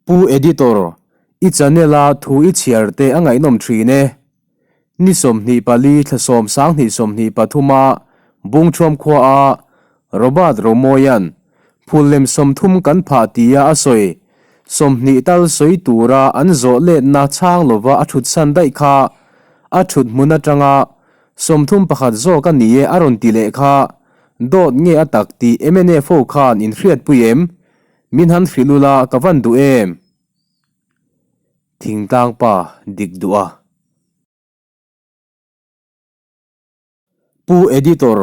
Pu Editor, i channel a thu i chhiar te a ngaihnawm thin e. Ni 24 thla 10 2023 a Bungṭhuam khua a Robert Romawia'n phul lem 30 kan phah tia a sawi 20 tal sawi tura an zawh letna chhang lova a thut san daih kha a thut hmun atanga 31 zawk a ni e a rawn ti leh kha dawt nge a tak tih mnf ho khan in hriatpui em? Min han hrilh ula ka van duh em? Thingtlang pa dik duh a. Pu Editor,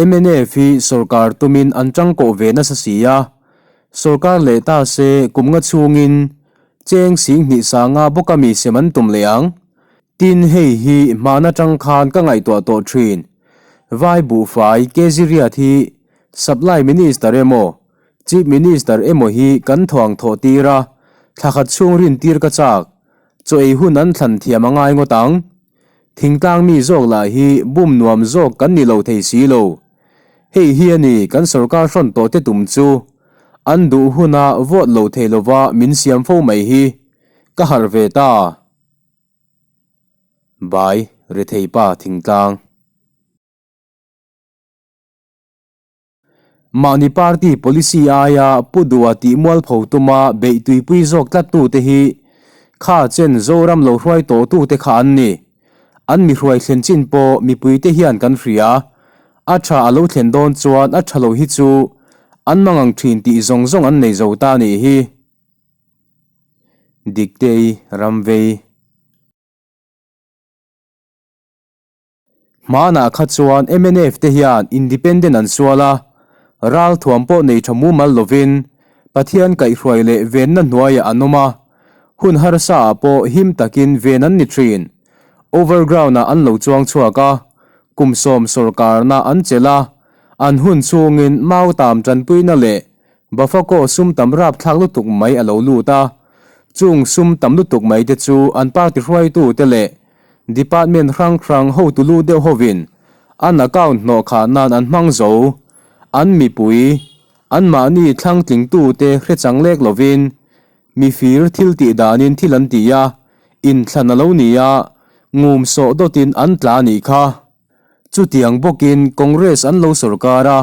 mnf hi sorkar tumin an tangkawh ve nasa si a, sorkar leh ta se kum nga chhungin cheng 20 sanga bawka mi sem an tum leh ang. Tin hei hi hman atang khan ka ngaihtuah tawh thin. Vai buhfai kg riat hi Supply Minister emaw Chief Minister emaw hi kan thuang thawh tir a, thla khat chhung rin tir ka chak. Chaw ei hun an thlan thiam a ngai ngawt ang. Thingtlang mi zawk lah hi bum nuam zawk kan ni lo thei si lo. Hei hi a ni kan sorkar hrawn tawh te tum chu. An duh huna vote lo thei lova min siam fo mai hi. Ka harh ve ta. Bai, rethei pa thingtlang. Mahni party policy aia Pu Dua tih mualpho tuma beih tuipui zawk tlattute hi kha chen Zoram lo hruai tawhtute kha an ni. An mi hruai thlen chin pawh mipuite hian kan hria. A tha a lo thlen dawn chuan a tha lo hi chu an mangang thin tih zawng zawng an nei zo ta nih hi. Diktei Ramvei. Hmanah kha chuan mnf te hian independent an sual a, ralthuam pawh nei tha mumal lovin Pathian kaihhruai leh venna hnuaiah an awm a, hun harsa ah pawh him takin ven an ni thin. Overground ah an lo chuang chhuak a, kum 10 sawrkarna an chelh a, an hun chhungin mautam tanpuina leh Bafako sum tam rapthlak lutuk mai a lo lut a, chung sum tam lutuk mai te chu an party hruaitu te leh Department hrang hrang hotu lu deuh hovin an account hnawh khah nan an hmang zo. An mipui, anmahni thlang tlingtute hre chang lek lovin mifir thil tih danin thil an ti a, inthlan a lo ni a, ngum sawh dawtin an tla a nih kha. Chutiang bawkin Congress an lo sorkar a,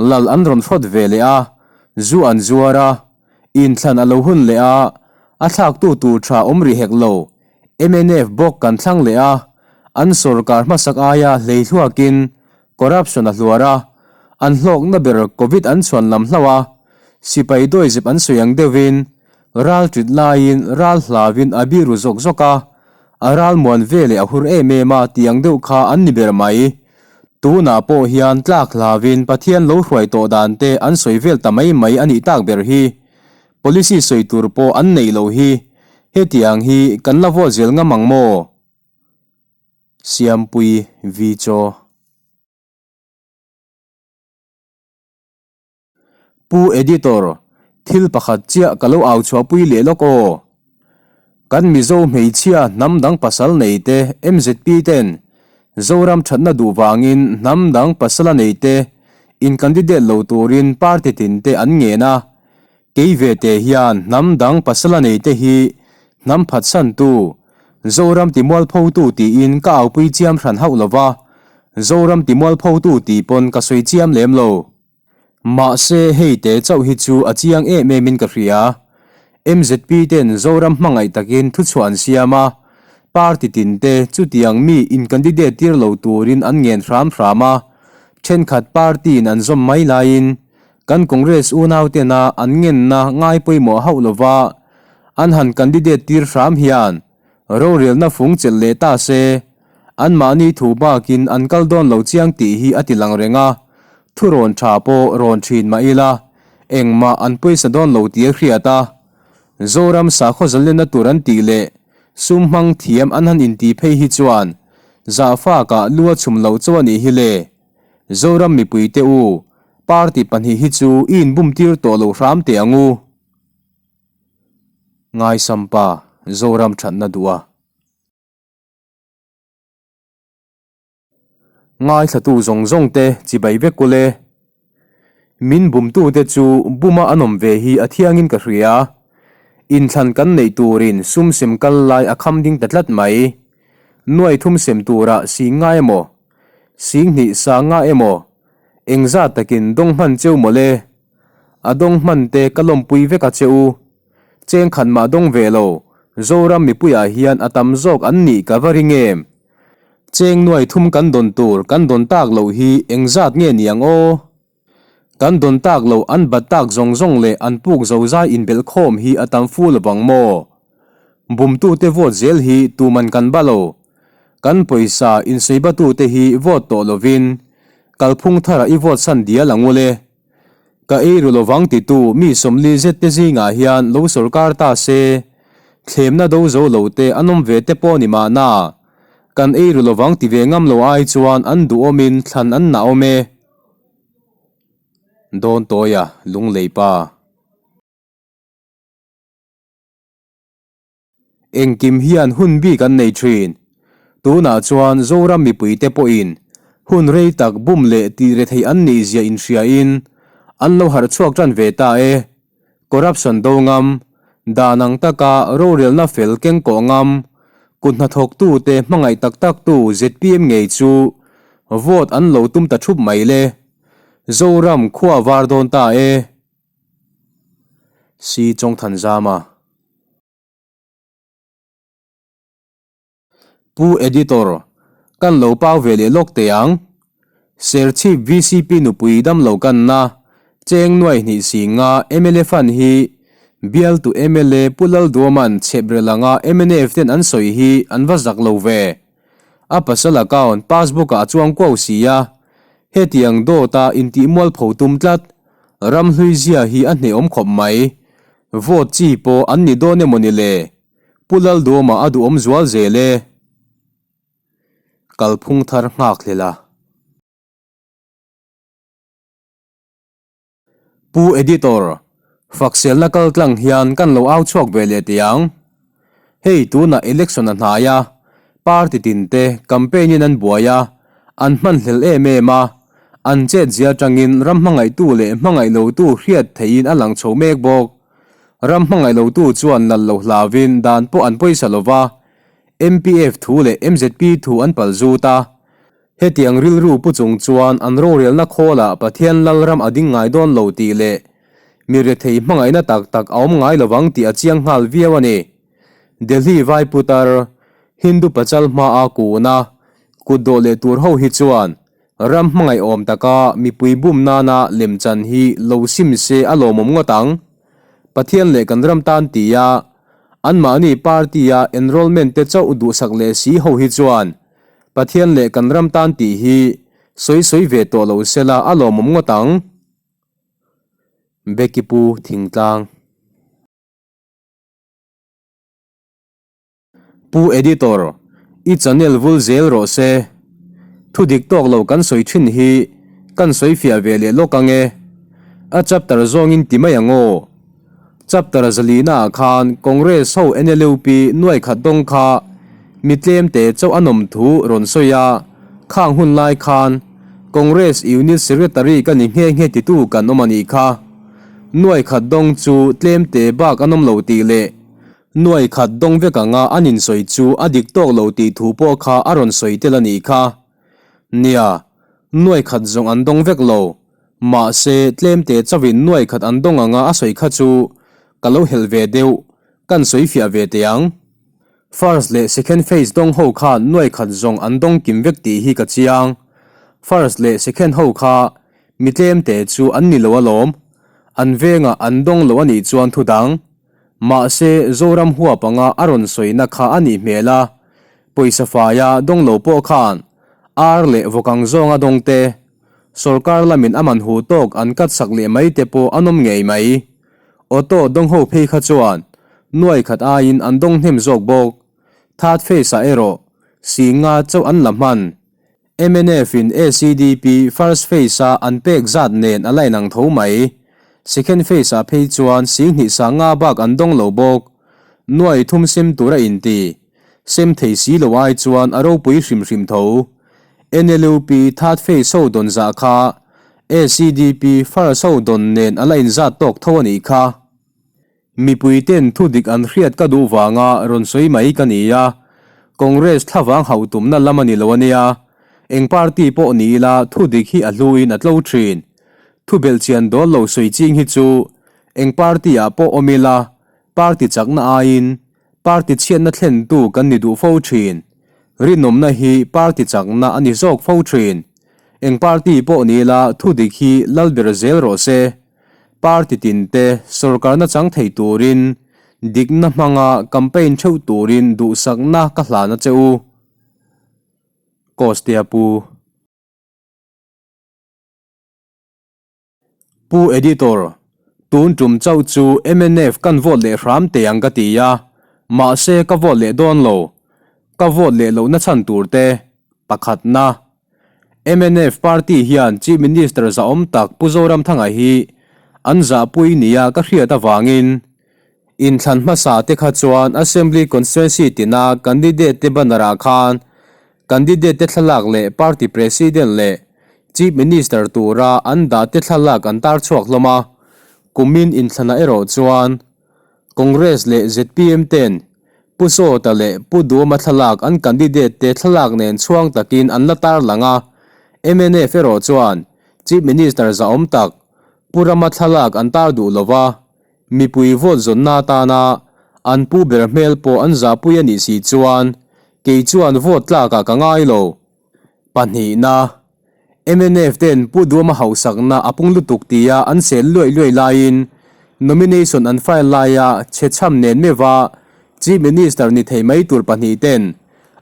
lal an rawn hrawt ve leh a, zu an zuar a, inthlan a lo hun leh a, a thlaktu tur tha awm rih hek lo. Mnf bawk kan thlang leh a, an sorkar hmasak aia hlei hluakin corruption a hluar a, an hlawkna ber Covid an chhuan lam hlauh a, sipai dawizep an sawi ang deuhin ral ṭit laiin ral hlauin a biru zawk zawk a, a ral muan ve leh a hur em em a tih ang deuh kha an ni ber mai. Tunah pawh hian tlak hlauin Pathian lo hruai tawh dan te an sawi vel ta mai mai a nih tak ber hi. Policy sawi tur pawh an neih loh hi. Hetiang hi kan la vote zel ngam ang maw? Siampui Vicho. Pu Editor, thil pakhat chiah ka lo au chhuahpui leh lawk aw. Kan Mizo hmeichhia hnam dang pasal nei te MZP ten Zoram thatna duh vangin hnam dang pasala nei te in candidate lo turin party tin te an ngen a, Kei ve te hian hnam dang pasala nei te hi hnam phatsantu, Zoram timualphotu tiin ka aupui chiam hran hauh lo va, Zoram timualphotu tih pawn ka sawi chiam lem lo. Mahse hei te chauh hi chu a chiang em em in ka hria. MZP ten Zoram hmangaih takin thuchhuah an siam a, party tin te chutiang mi in candidate tir lo turin an ngen hram hram a, thenkhat party in an zawm mai laiin Kan Congress unautena an ngenna ngai pawimawh hauh lova an han candidate tir hram hian rorelna fung chelh leh ta se, anmahni thu bakin an kal dawn lo chiang tih hi a ti lang reng a, thu rawn tha pawh rawn thin mah ila engmah an pawisa dawn lo tih a hriat a. Zoram sakhaw zalenna tur an tih leh sum hmang thiam an han intih phei hi chuan zahfakah lu a chhum loh chauh a nih hi le. Zoram mipuite u, party pahnih hi chu i inbum tir tawh lo hram teh ang u. Ngaisampa, Zoram thatna duh a. Ngaithlatu zawng zawng te chibai vek ule. Min bumtute chu buma an awm ve hi a thiangin ka hria. Inthlan kan neih turin sum sem kal lai a kham ding ta tlat mai. Nuai thum sem turah sing nga emaw, sing hnih sang nga emaw, engzat takin dawng hman cheu mawle. A dawng hman te ka lawmpui vek a che u. Cheng khat mah dawng ve lo, Zoram mipuiah hian a tam zawk an nih ka va ring em? Cheng nuai thum kan dawn tur kan dawn tak loh hi engzat nge niang aw? Kan dawn tak loh an bat tak zawng zawng leh an puk zozai inbelh khawm hi a tam fu lovang maw? Bumtute vote zel hi tuman kan ba lo. Kan pawisa insawibatute hi vote tawh lovin kalphung tharah i vote san dial ang ule. Ka ei ru lovang titu mi 40 zet te zingah hian lo sawrkar ta se, thlemna do zo lo te an awm ve te pawh ni mahna, kan ei ru lovang ti ve ngam lo ai chuan an duhawmin thlan an nah awm e. Dawntawia Lunglei pa. Engkim hian hun bik an nei thin. Tunah chuan Zoram mipuite pawhin hun rei tak bum leh tih rethei an nih zia inhriain an lo harh chhuak tan ve ta e. Corruption do ngam, dan ang taka rorelna fel keng kawh ngam, kut hnathawktute hmangaih tak taktu zpm ngei chu vote an lo tum ta thup mai le. Zoram khua var dawn ta e. Si Chawngthanzama. Pu Editor, kan lo pau ve leh lawk teh ang. Serchhip vcp nupui dam lo kanna cheng nuai hnih si nga mla fund hi bialtu mla Pu Lalduaman chheprel anga mnf ten an sawi hi an va zak lo ve. A pasal account passbook ah a chuang kuau si a, hetiang dawta intihmualpho tum tlat ramhlui zia hi a hnehawm khawp mai. Vote chi pawh an ni dawn emaw ni le? Pu Lalduama a duhawm zual zel e. Kalphung thar nghak hlel a. Pu Editor, Fakselna kaltlang hian kan lo au chhuak ve leh teh ang. Hei tunah election a hnai a, party tin te campaign in an buai a, an hmanhlel em em a, an chet zia atangin ram hmangaihtu leh hmangaih lotu hriat theihin a lang chho mek bawk. Ram hmangaih lotu chuan lal lo hlauvin dan pawh an pawisa lova, MPF thu leh MZP thu an pal zut a. Hetiang rilru pu chung chuan an rorelna khawlah Pathian Lalram a ding ngai dawn lo tih leh mi rethei hmangaihna tak tak a awm ngai lovang tih a chiang nghal viau a ni. Delhi vai putar, Hindu pachal hmaa kuna kut dawh leh tur ho hi chuan ram hmangaih awm taka mipui bum nana lemchan hi lo sim se a lawmawm ngawt ang. Pathian leh kan ram tan tia anmahni party-a enrollment te chauh duhsak leh si ho hi chuan Pathian leh kan ram tan tih hi sawi sawi ve tawh lo sela a lawmawm ngawt ang. Becky Pu Thingtlang. Pu Editor, i channel vul zel rawh se. Thu dik tawk lo kan sawi thin hi kan sawi fiah ve leh lawk ang e. A chapter zawngin ti mai ang aw. Chapter zalina ah khan Congress ho NLUP nuai khat dawng kha mi tlem te chauh a nawm thu rawn sawi a, khang hun lai khan Congress Unit Secretary ka ni nghe nghe titu kan awm a nih kha. Nuai khat dawng chu tlem te bak a nawm lo tih leh nuai khat dawng vek anga an insawi chu a dik tawk lo tih thu pawh kha a rawn sawi tel a nih kha. Nia, nuai khat zawng an dawng vek lo. Mahse, tlemte chauhin nuai khat an dawng anga a sawi kha chu ka lo helh ve deuh, kan sawi fiah ve teh ang. First leh second phase dawng ho khan nuai khat zawng an dawng kim vek tih hi ka chiang. First leh second ho kha mi tlemte chu an ni lo alawm. An vengah an dawng lo a nih chuan thu dang. Mahse, Zoram huap anga a rawn sawina kha a nih hmel a, pawisa faia dawng lo pawh khan ar leh vawkang zawnga dawng te, Sorkar lamin a man hu tawk an cut sak leh mai te pawh an awm ngei mai. Auto dawng ho phei kha chuan nuai khat aiin an dawng hnem zawk bawk. Third phase ah erawh si nga chauh an la hman. Mnf in ACDP first phase a an pek zat nen a la inang tho mai. Second phase ah phei chuan si hnih sa nga bak an dawng lo bawk. Nuai thum sem tur a inti. Sem thei si lo ai chuan a ropui hrim hrim tho. NLUP third phase ho dawn zah kha ACDP first ho dawn nen a la inzat tawk tho a nih kha. Mipui ten thu dik an hriat ka duh vanga rawn sawi mai ka ni a, Congress thlavang hauh tumna lam a ni lo a nia. Eng party pawh ni ila thu dik hi a hluin a tlo thin. Thu belhchian dawl lo sawi ching hi chu eng party ah pawh awm ila party chakna aiin party chhiatna thlentu kan ni duh fo thin. Rinawmna hi party chakna a ni zawk fo thin. Eng party pawh ni ila thu dik hi lal ber zel rawh se. Party tinte sorkarna chang thei turin dikna hmanga campaign theuh turin duhsakna ka hlan a che u. Kostea Pu. Pu Editor, tun tum chauh chu mnf kan vote leh hram teh ang ka ti a, mahse ka vote leh dawn lo. Ka vote leh lohna chhan tur te, pakhatna. Mnf party hian Chief Minister zahawm tak Pu Zoramthanga hi an zahpui nia ka hriat avangin inthlan hmasa te kha chuan Assembly Constituency tina candidate te banner ah khan candidate te thlalak leh party president leh Chief Minister tura an dah te thlalak an tar chhuak hlawm a, kumin inthlanah erawh chuan Congress leh zpm ten Pu Sawta leh Pu Duama thlalak an candidate te thlalak nen chhuang takin an la tarlang a, mnf erawh chuan Chief Minister zahawm tak Pu Rama thlalak an tar duh lo va, mipui vote zawnna atana an pu ber hmel pawh an zahpui a nih si chuan kei chuan vote tlakah ka ngai lo. Pahnihna, mnf ten Pu Duama hauhsakna a pung lutuk tia an sel luai luai laiin nomination an file laia chhechham nen meuha Chief Minister ni thei mai tur pahnih ten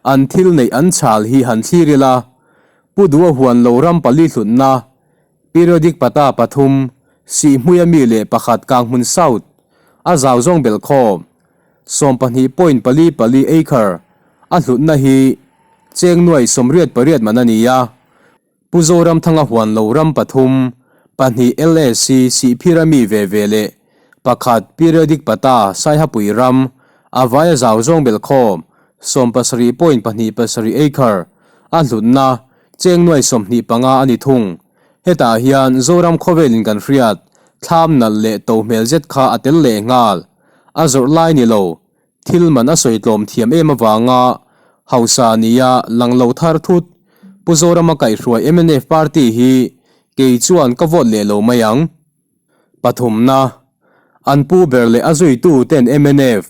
an thil neih an chhal hi han thlir ila, Pu Dua huan lo ram pali hlutna, Periodic Pata pathum, Sihhmuia mi leh pakhat Kanghmun South a zau zawng belhkhawm. 12 point pali pali acre a hlutna hi cheng nuai 88 man a ni a, Pu Zoramthanga huan lo ram pathum, pahnih LSC Sihphira mi ve ve leh pakhat Periodic Pata Saihapui ram a vaia zau zawng belhkhawm 17 point pahnih pasarih acre a hlutna cheng nuai 25 a ni thung. Hetah hian Zoram khawvelin kan hriat thlam nalh leh to hmel zet kha a tel leh nghal. A zawrh lai ni lo, thil man a sawi tlawm thiam em avanga hausa nia lang lo thar thut Pu Zorama kaihhruai mnf party hi kei chuan ka vote leh lo mai ang. Pathumna, An pu ber leh a zuitu ten mnf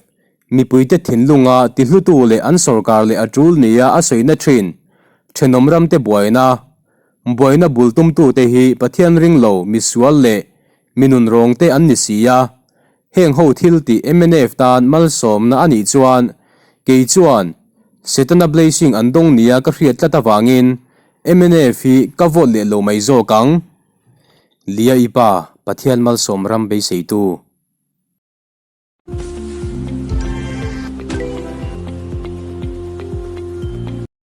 mipuite thinlunga tihlutu leh an sorkar leh a tul nia a sawina thin thenawm ramte buaina, buaina bul tumtute hi Pathian ring lo misual leh mi nunrawngte an ni si a, Heng ho thil tih mnf tan malsawmna a nih chuan kei chuan Setana blessing an dawng nia ka hriat tlat avangin mnf hi ka vote leh lo mai zawk ang. Lia i pa, Pathian malsawm ram beiseitu.